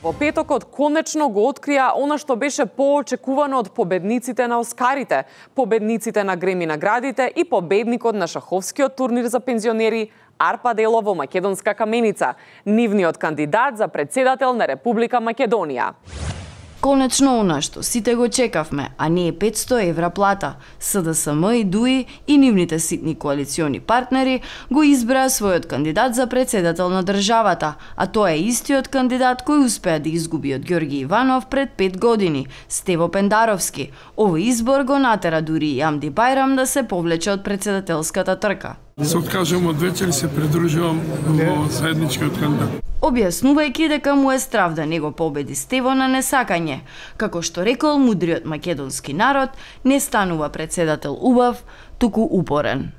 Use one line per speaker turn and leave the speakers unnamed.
Во петокот конечно го открија она што беше поочекувано од победниците на Оскарите, победниците на Греми наградите и победникот на шаховскиот турнир за пензионери Арпа Дело во Македонска Каменица, нивниот кандидат за председател на Република Македонија.
Конечно она што сите го чекавме, а не е 500 евра плата. СДСМ и ДУИ и нивните ситни коалициони партнери го избраа својот кандидат за председател на државата, а тоа е истиот кандидат кој успеа да изгуби од Ѓорги Иванов пред 5 години, Стево Пендаровски. Овој избор го натера дури и Амди Бајрам да се повлече од председателската трка.
Се откажам од вечер, се придружувам во заедничкиот кандидат.
Објаснувајќи дека му е страв да не го победи Стево на несакање. Како што рекол мудриот македонски народ, не станува председател убав, туку упорен.